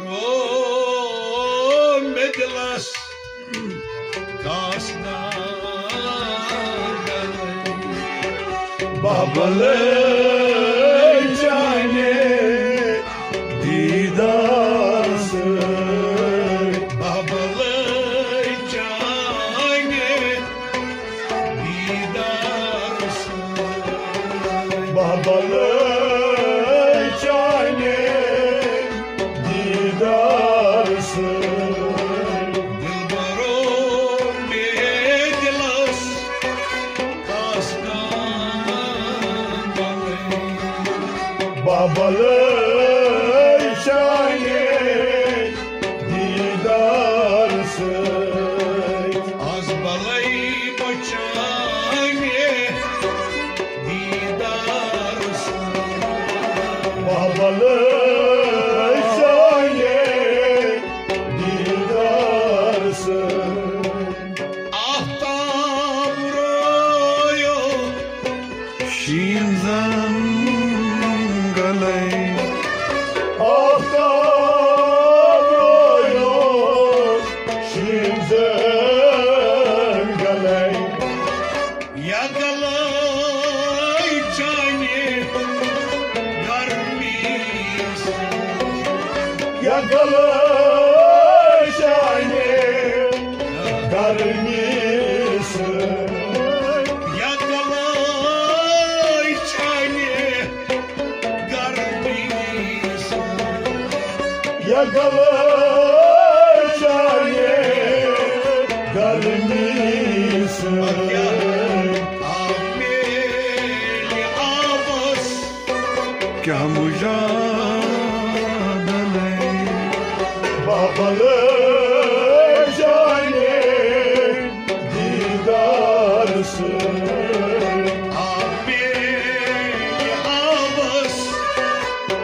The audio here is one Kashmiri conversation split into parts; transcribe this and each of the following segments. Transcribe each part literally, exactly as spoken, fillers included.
او مےٚ دِلس کاس ناو بابلے چانہِ دیدار سۭتۍ۔ بابلے چانہِ دیدار سۭتۍ۔ بابلے چانہِ دیدار سۭتۍ۔ دلبرو مےٚ دِلس کاس کانٛگرِ۔ بابلے چانہِ دیدار سۭتۍ۔ از بلے بہٕ چانہِ دیدار سۭتۍ۔ بابلے چانہِ دیدار سۭتۍ۔ آفتاب رٲیو شیٖنزن گلے۔ آفتاب رٲیو شیٖنزن گلے۔ یا گلے چانہِ گرمی سۭتۍ۔ یا گلے چانہِ گرمی سۭتۍ۔ یا گلے چانہِ گرمی سۭتۍ۔ یا گلے چانہِ گرمی سۭتۍ۔ آب میلہِ آبس کیٛاہ مُجادلے۔ بابلے چانہِ دیدار سۭتۍ۔ آب میلہِ آبس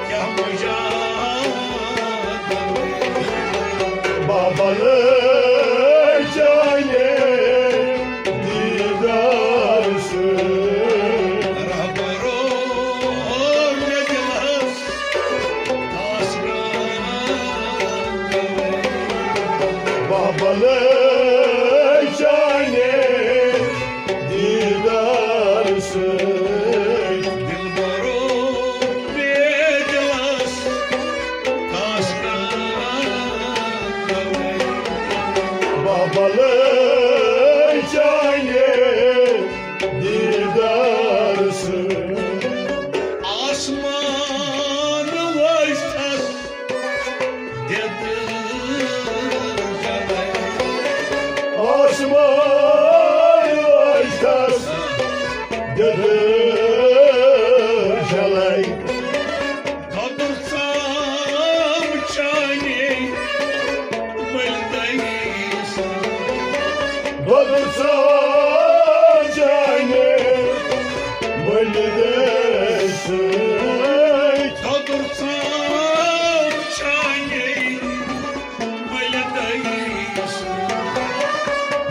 کیٛاہ مُجادلے۔ بابلے چانہِ دیدار سۭتۍ۔ رہبرو مےٚ دِلس کاس کانٛگرِ۔ بابلے چانہِ دیدار سۭتۍ۔ دلبرو مےٚ دِلس کاس کانٛگرِ۔ بابلے چانہِ دیدار سۭتۍ۔ آسمان وٲجتھس دِتھ جلے۔ آسمان وٲجتھس دِتھ جلے۔ گۄڈٕ ژام چانے مٔلۍ دٔے سۭتۍ۔ گۄڈٕ ژام چانے مٔلۍ دٔے سۭتۍ۔ گۄڈٕ ژام چانے مٔلۍ دٔے سۭتۍ۔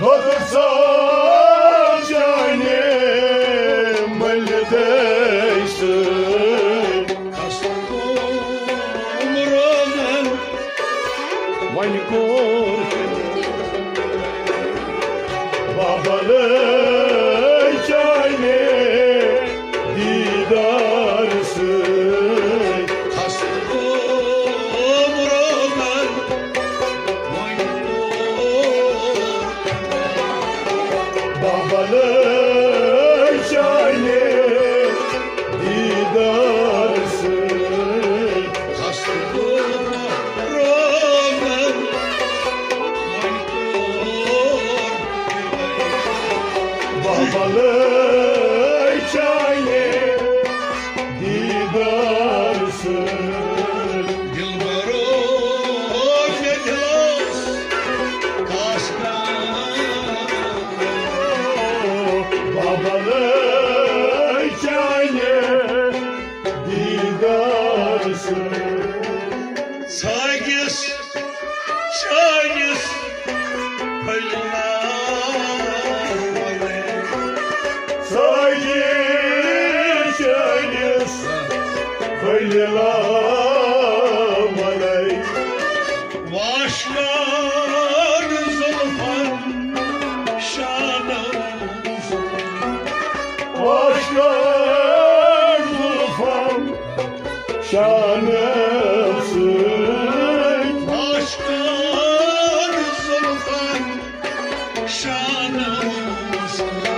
گۄڈٕ ژام چانے مٔلۍ دٔے سۭتۍ۔ خستہٕ گوم روزن وۄنۍ کوٚر بابلے چانے دیدار سۭتۍ۔ خستہٕ گوم روزن وۄنۍ کوٚر بابلے چانے دیدار سۭتۍ۔ خستہٕ گوم روزن وۄنۍ کوٚر بابلے چانے دیدار سۭتۍ۔ دلبرو مےٚ دِلس کاس کانٛگرِ۔ بابلے چانے دیدار سۭتۍ۔ سٲنِس، سٲنِس پھٔلۍ لاولے۔ سٲنِس، سٲنِس پھٔلۍ لاولے۔ سۭتۍ۔ آشکار زُلفن شانن سۭتۍ۔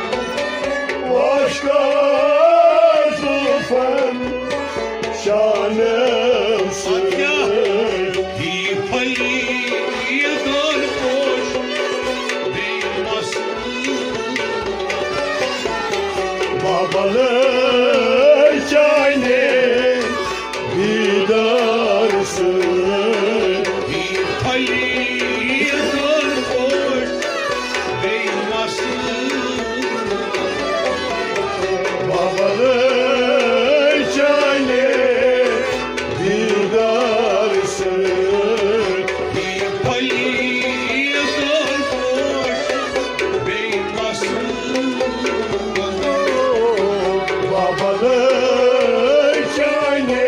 آشکار زُلفن شانن سۭتۍ۔ پھلی دار پوش بیٚیہِ مَس۔ بابلے چانے دیدار سۭتۍ۔ پھلی دار پوش بیٚیہِ مَس۔ بابلے چانے دیدار سۭتۍ۔ پھلی دار پوش بیٚیہِ مَس۔ بابلے چانے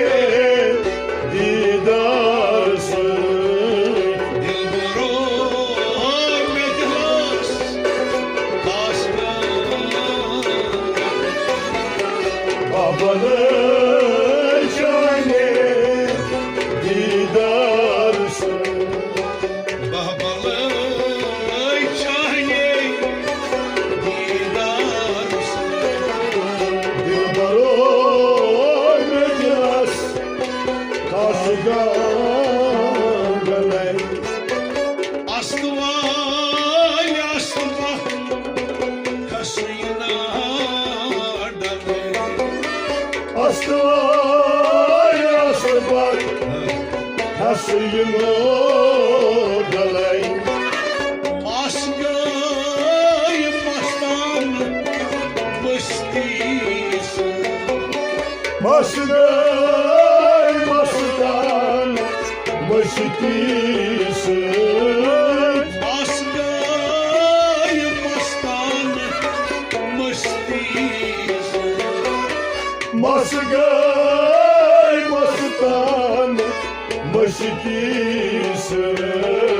دیدار سۭتۍ۔ دِلبرو مےٚ دِلس آسمان۔ بابلے چانے دیدار سۭتۍ۔ بابلے چانے دیدار سۭتۍ۔ دِلبرو مےٚ دِلس کس گنگنے۔ استوال استوال کھسٕے نار ڈلے۔ استوال استوال کھسٕے نار ڈلے۔ مَس گٔے مستان مستی سۭتۍ۔ مَس گٔے مستان مستی سۭتۍ۔ مَس گٔے مستان مستی سۭتۍ۔ مَس گٔے مستان مستی سۭتۍ۔